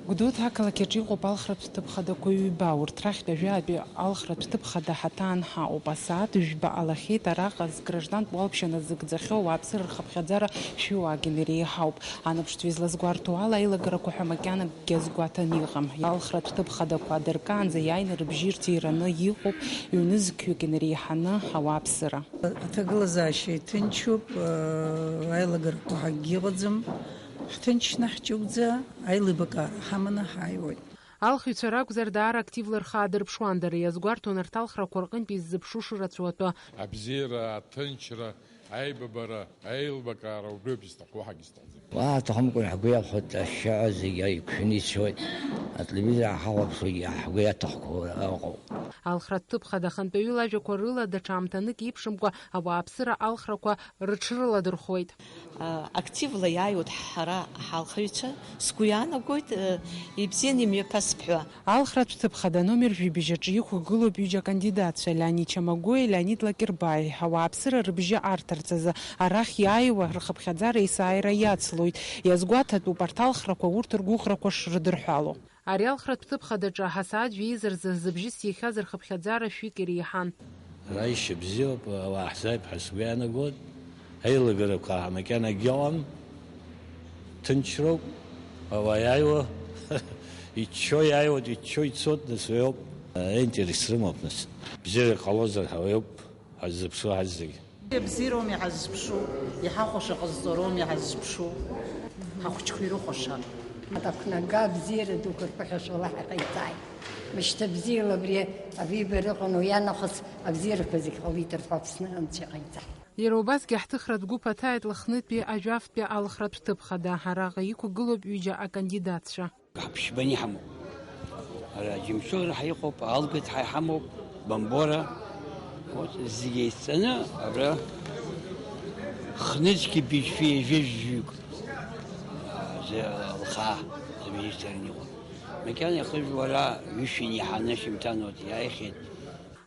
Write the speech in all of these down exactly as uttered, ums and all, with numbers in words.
Гәдоуҭа ақалақь аҿы иҟоуп алхратә ҭыԥ хадақәа ҩба, урҭ рахьтә ажәаатәи алхратә ҭыԥ хада ҳаҭаанҳа ауп. Асааҭ жәба ҟалахьеит араҟа зграждантә уалԥшьа назыгӡахьоу ауааԥсыра рхыԥхьаӡара шәи уаагьы иреиҳауп. Анаԥшцәа излазгәарҭо ала, аилагарақәа ҳәа макьанакгьы азгәаҭан иҟам. Алхратә ҭыԥ хадақәа адыркаанӡа иааины рыбжьы ирҭираны иҟоуп ҩнызқьҩык инареиҳаны ауааԥсыра. Аҭагылазаашьа иҭынчуп, аилагарақәа ҳакгьы ыҟаӡам. Ҳҭынчны ҳҷыгәӡа аилибакаара ҳаманы ҳааиуеит. Алхыҩцәа ракәзар, даара активла рхы аадырԥшуан, дара иазгәарҭон арҭ алхрақәа рҟынтә иззыԥшу шырацәоу атәы. Абзиара, аҭынчра, аибабара, аилибакаара убриоуп изҭаху, ҳагьы изҭахӡам. Уа аҭахымкәан ҳгәы иахәоит, ашьшьыҳәа зегьы иқәшәаны ицоит, ателевизор ҳахәаԥшуагьы ҳгәы иаҭахқәоу ыҟоуп. Алхратә ҭыԥ хада ахантәаҩы лажәақәа рыла даҽа аамҭанык еиԥшымкәа ауааԥсыра алхрақәа рыҽрыладырхәуеит. Активла иааиуеит ҳара ҳалхыҩцәа, сгәы иаанагоит, ибзианы имҩаԥасып ҳәа. Алхратә ҭыԥ хада номер жәибжь аҿы иқәгылоуп ҩыџьа акандидатцәа, Леонид Чамагәуеи Леонид Лакербаи. Ауааԥсыра рыбжьы арҭарц азы арахь иааиуа рхыԥхьаӡара есааира иацлоит. Иазгәаҭатәуп арҭ алхрақәа урҭ ргәыӷрақәа шрыдырҳәало. Ари алхратә ҭыԥ хадаҿы асааҭ жәеиза рзы зыбжьы сихьаз рхыԥхьаӡара шәҩык иреиҳан. Ара ишьа бзиоуп, ауаа ҳзааип ҳәа сгәы иаанагоит. Аилагарақәа макьанагьы ыҟам, ҭынчроуп, ауаа иааиуа, иччо иааиуеит, иччо ицоит, нас уи ауп. Аинтерес рымоуп, нас. Бзиара ҟалозар ҳәа уи ауп ҳаззыԥшу ҳазегь. Абзиароума иҳаззыԥшу, иҳахәаша ҟазҵароума иҳаззыԥшу, ҳахәыҷқәа ирыхәаша. Аҭақәнага абзиара дуқәа рԥыхьашәала ҳаҟаиҵааит. Мышьҭа бзиала абри абибара ыҟан, уи анахыс абзиарақәа зегь ҟалеит рҳәо Аԥсны анцәа иҟаиҵааит. Иара убасгьы ҳҭыхратә гәыԥ аҭааит Лыхнытәи ажәафтәи алхратә ҭыԥ хада, араҟа иқәгылоуп ҩыџьа акандидатцәа. Ҳаԥшьбаны иҳамоуп. Ара Џьамсура ҳа иҟоуп, Алгыд ҳа иҳамоуп, Бамбора. Вот, зегь еицҵаны абра хнызқьи быжьшәи ҩажәи жәаҩык, а, зе-, лхаа зыбжьысҭаран иҟоуп. Макьана ихыжәлара ҩышәи ианиҳаны ашьыжьымҭан вот иааихьеит.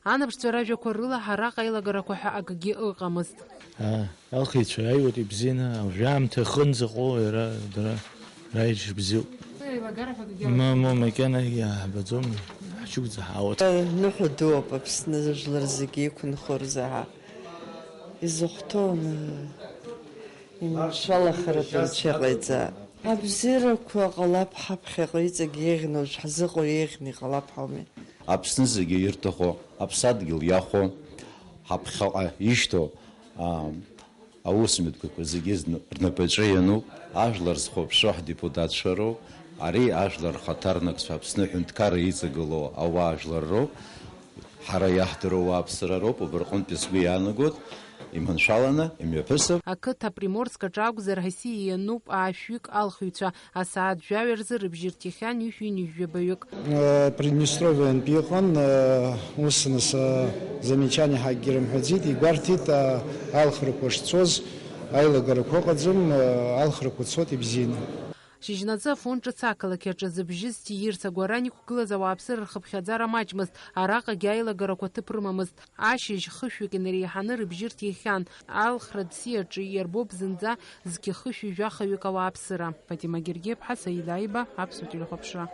Анаԥшцәа ражәақәа рыла, араҟа аилагарақәа ҳәа акгьы ыҟамызт. Аа, алхыҩцәа иааиуеит ибзианы, уажәы аамҭа ахынӡаҟоу иара дара раиҿ бзиоуп. Еилагарақәа акгьы Ма, ма, макьана иаҳбаӡом, ҳчыгәӡа ҳаауеит. Ныҳәа дууп Аԥсны жәлар зегьы иқәынхо рзы ҳа изыхәҭоу, иманшәалахаратә анцәа иҟаиҵа. Абзиарақәа ҟалап ҳаԥхьаҟа, иҵегь еиӷьны, уажә ҳзыҟоу еиӷьны иҟалап ҳауми. Аԥсны зегьы ирҭаху аԥсадгьыл иахәо, ҳаԥхьаҟа ишьҭоу, аа, аусмҩаԥгатәқәа зегьы зны-, рнапаҿы иануп, ажәлар зхәаԥшуа ҳдепутатцәа роуп, ари ажәлар рхаҭарнакцәа Аԥсны аҳәынҭқарра иҵагылоу ауаажәлар роуп, ҳара иаҳдыруа ауааԥсыра роуп, убри рҟынтәи сгәы иаанагоит, иманшәаланы имҩаԥысып. Ақыҭа Приморск аҿы акәзар, Россиа иануп аашәҩык алхыҩцәа, асааҭ жәаҩа рзы рыбжьы рҭихьан ҩышәи ҩынҩажәи жәабаҩык. Приднестровиантәи иҟан, ус нас замечание ҳакгьы рымҳәаӡеит, игәарҭеит, алхрақәа шцоз, аилагарақәа ыҟаӡам, алхрақәа цоит ибзианы. Шьыжьнаҵы Афон ҿыц ақалақь аҿы зыбжьы зҭиирц агәаран иқәгылаз ауааԥсыра рхыԥхьаӡара маҷмызт, араҟагьы аилагарақәа ҭыԥ рымамызт. Ашьыжь хышәҩык инареиҳаны рыбжьы рҭихьан. Алхратә бзиаҿы иарбоуп зынӡа зқьы хышәи жәахаҩык ауааԥсыра. Фатима Гергиаԥҳа, Саида Аиба, Аԥсуа телехәаԥшра.